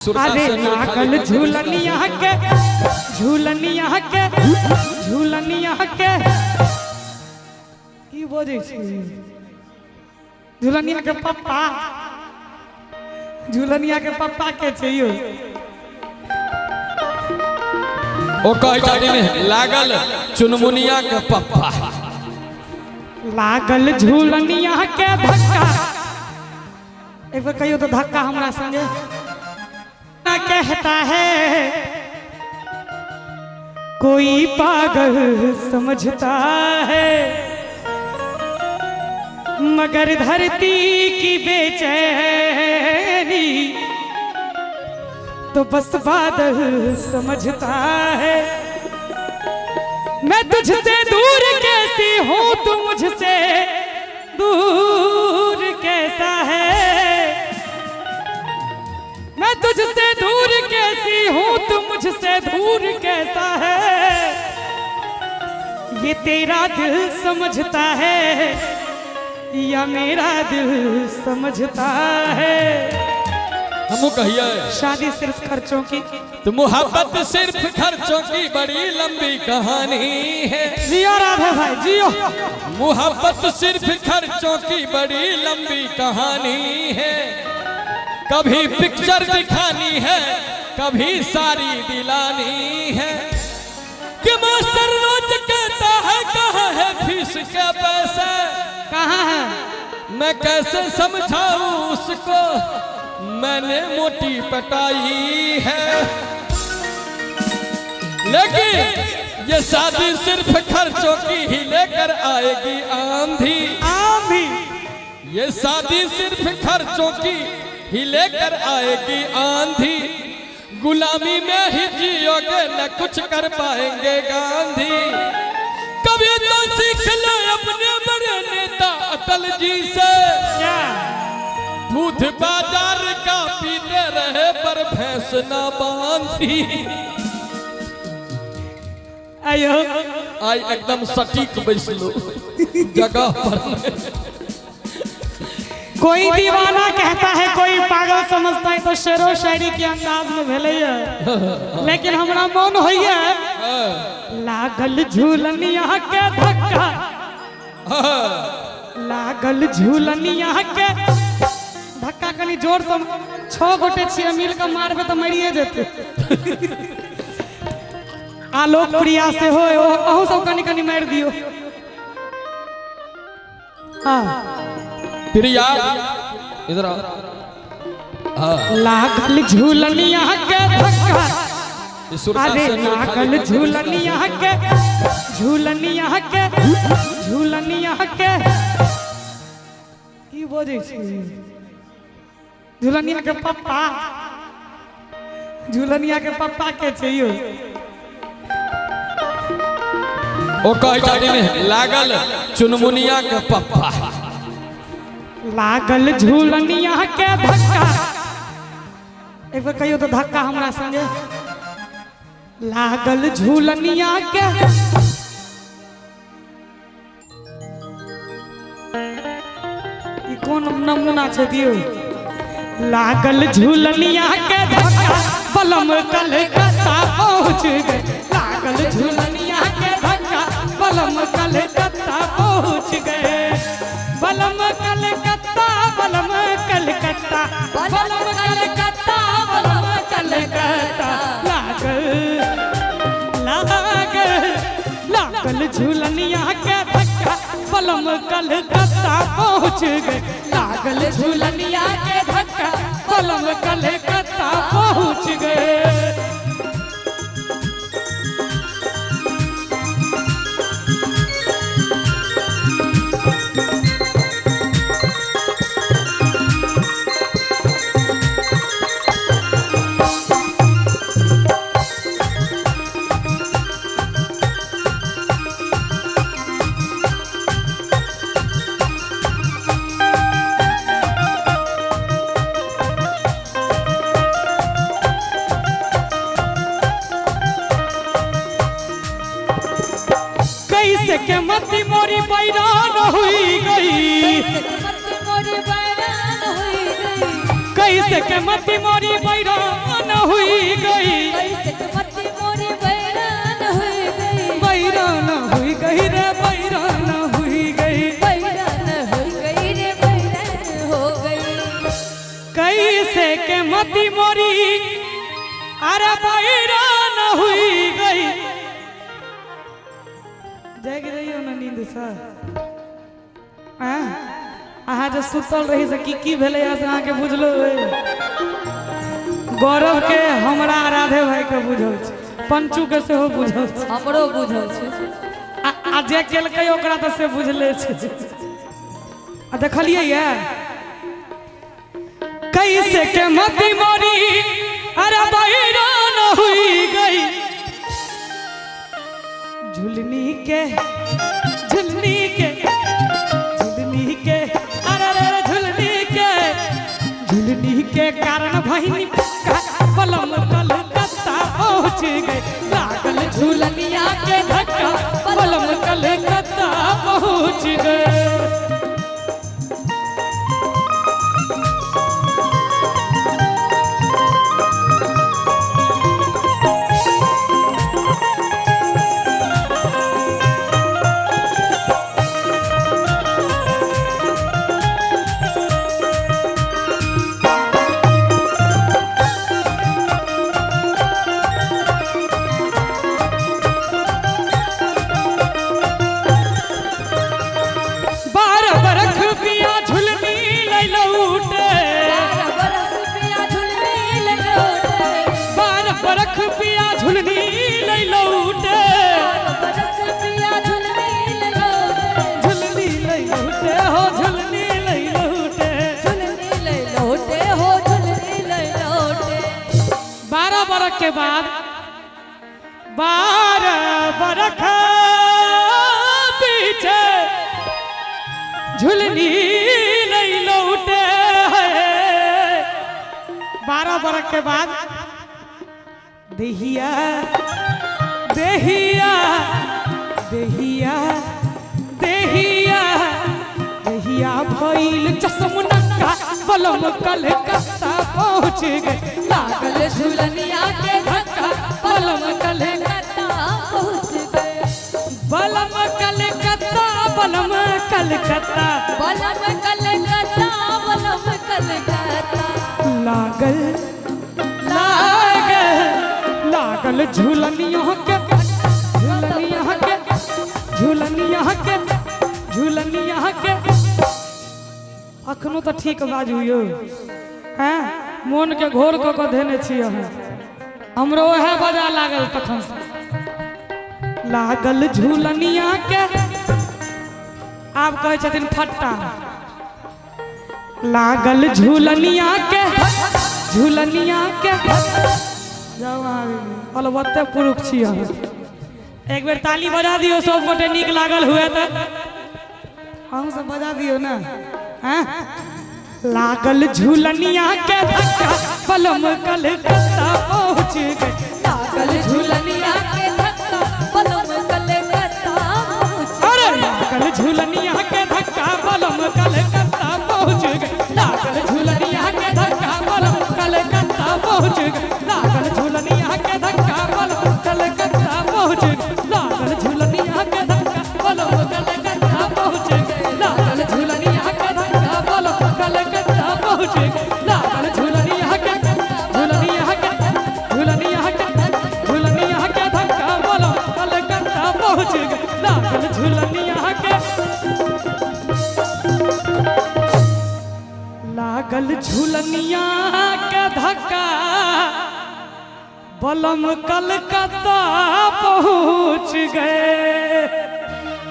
अरे लागल झूलनिया के, झूलनिया के, झूलनिया के की बजै छी? झूलनिया के पप्पा, झूलनिया के पप्पा के छै यौ? ओ कहै छथिन लागल चुनमुनिया के पप्पा। लागल झूलनिया के धक्का। एक बार कहियो तो धक्का हमरा संगे। ना कहता है कोई पागल समझता है, मगर धरती की बेचैनी तो बस बादल समझता है। मैं तुझसे दूर कैसी हूँ, तू मुझसे दूर कैसा है। मैं तुझसे दूर कैसी हूँ, तू मुझसे दूर कैसा है। ये तेरा दिल समझता है या मेरा दिल समझता है। हमू कहिए शादी सिर्फ खर्चों की, तो मोहब्बत सिर्फ खर्चों की बड़ी लंबी कहानी है। जियो राधे भाई जियो। मोहब्बत सिर्फ खर्चों की बड़ी लंबी कहानी है। कभी पिक्चर दिखानी है, कभी सारी दिलानी है। कि मास्टर रोज कहता है कहाँ है फीस के पैसे, कहाँ है? मैं कैसे समझाऊं उसको, मैंने मोटी पटाई है। लेकिन ये शादी सिर्फ खर्चों की ही लेकर आएगी आंधी। आंधी। ये शादी सिर्फ खर्चों की ही लेकर आएगी आंधी। गुलामी में ही जियोगे न कुछ कर पाएंगे गांधी। कभी तो सीख ले अपने बड़े नेता अटल जी से, दूध बाजार का पीते रहे पर भैंस ना बांधी। आयो आई एकदम सटीक बैसलो जगह पर। कोई दीवाना कहता है, कोई पागल समझता है, तो शेरो शायरी के अंदाज में भेलै है। लेकिन हमरा मन होइए लागल झूलनिया के धक्का, लागल झूलनिया के धक्का। कनी जोर से 6 गोटे छियै मिल के मारबे तो मरिए जेतै। आलोक प्रिया से हो, अहूँ सब कनी कनी मारि दियो। हाँ प्रिया इधर आओ। हाँ लागल झूलनिया के धक्का। अरे लागल झूलनिया के, झूलनिया के, झूलनिया के की बजै छी? झूलनिया के पप्पा, झूलनिया के पप्पा के छै यौ? ओ कहै छथिन लागल चुनमुनिया के पप्पा। लागल झूलनिया के धक्का। एक बार कहियो तो धक्का हमरा संगे। लागल झूलनिया के ई कोन नमूना छै दियौ? लागल झूलनिया के धक्का, बलम कलकत्ता पहुँच गए। लागल झूलनिया के धक्का, बलम कलकत्ता पहुँच गए। बलम कलकत्ता, बलम कलकत्ता, बलम कलकत्ता, बलम कलकत्ता। लागल लागल लागल झूलनिया के धक्का, बलम कलकत्ता पहुँच गए। लागल झूलनिया के धक्का, बलम कलकत्ता पहुँच गए। कैसे के मती मोरी बैरान हुई गई, कैसे के मती मोरी बैरान मोरी अरे बैरान हुई गई। जाग रही हो ना नींद से? अहाँ जे सुतल रही से की की भेलै से अहाँके बुझलो? गौरव के, हमरा राधे भाई के बुझल छै, पंचू के सेहो बुझल छै। हमरो बुझल छै। आ जे केलकै ओकरा तऽ से बुझले छै। आ देखलियै ये कैसे के मती मोरी अरे बैरान हुई गई। झुलनी के, झुलनी के, झुलनी के, अरे अरे झुलनी के, झुलनी के कारण भहिनी बलम कलकत्ता पहुँच गए। लागल झुलनिया के धक्का बलम कलकत्ता पहुँच गए। 12 बरख पिया झुलनी लै लौटे, 12 बरस पिया झुलनी लै लौटे, 12 बरख पिया झुलनी लै लौटे, 12 बरस पिया झुलनी लै लौटे, झुलनी लै लौटे हो, झुलनी लै लौटे, झुलनी लै लौटे हो, झुलनी लै लौटे। 12 बरख के बाद 12 बरख पीछे झुलनी लै लौटे। 12 बरख के बाद देहिया देहिया देहिया देहिया देहिया भइल चश्मनक्का बलम कलकत्ता पहुँच गए। लागल झुलनिया के धक्का बलम कलकत्ता पहुँच गए। बलम कलकत्ता, बलम कलकत्ता, बलम कलकत्ता, बलम कलकत्ता। लागल लागल लागल झुलनिया के, झुलनिया के, झुलनिया के, झुलनिया के। अखनो तऽ ठीक बाजू यौ, हैं मोन के घोर कऽ कऽ धेने छी अहाँ। हमरो उएह बजा लागल तखन से। लागल झुलनिया के, आब कहै छथिन फट्टा। लागल झुलनिया के, झुलनिया के। जाउ अहाँ, अलबत्ते पुरुष छी अहाँ। एक बेर ताली बजा दियौ सब गोटे, नीक लागल हुए तऽ अहूँ सब बजा दियौ ने। हैं लागल झुलनिया के धक्का बलम कलकत्ता पहुँच गए। लागल झुलनिया के धक्का बलम कलकत्ता पहुँच। अरे लागल झुलनिया के धक्का बलम कलकत्ता पहुँच गए। लागल झुलनिया के धक्का बलम कलकत्ता पहुँच गए। लागल झुलनिया के धक्का बलम कलकत्ता पहुँच गए। लागल झुलनिया के धक्का बलम कलकत्ता पहुँच गए। लागल झुलनिया के धक्का बलम कलकत्ता पहुँच गए। लागल झुलनिया के, झुलनिया के, झुलनिया के, झुलनिया के धक्का बलम कलकत्ता पहुँच गए। लागल झुलनिया के, लागल झुलनिया के धक्का बलम कलकत्ता पहुँच गए।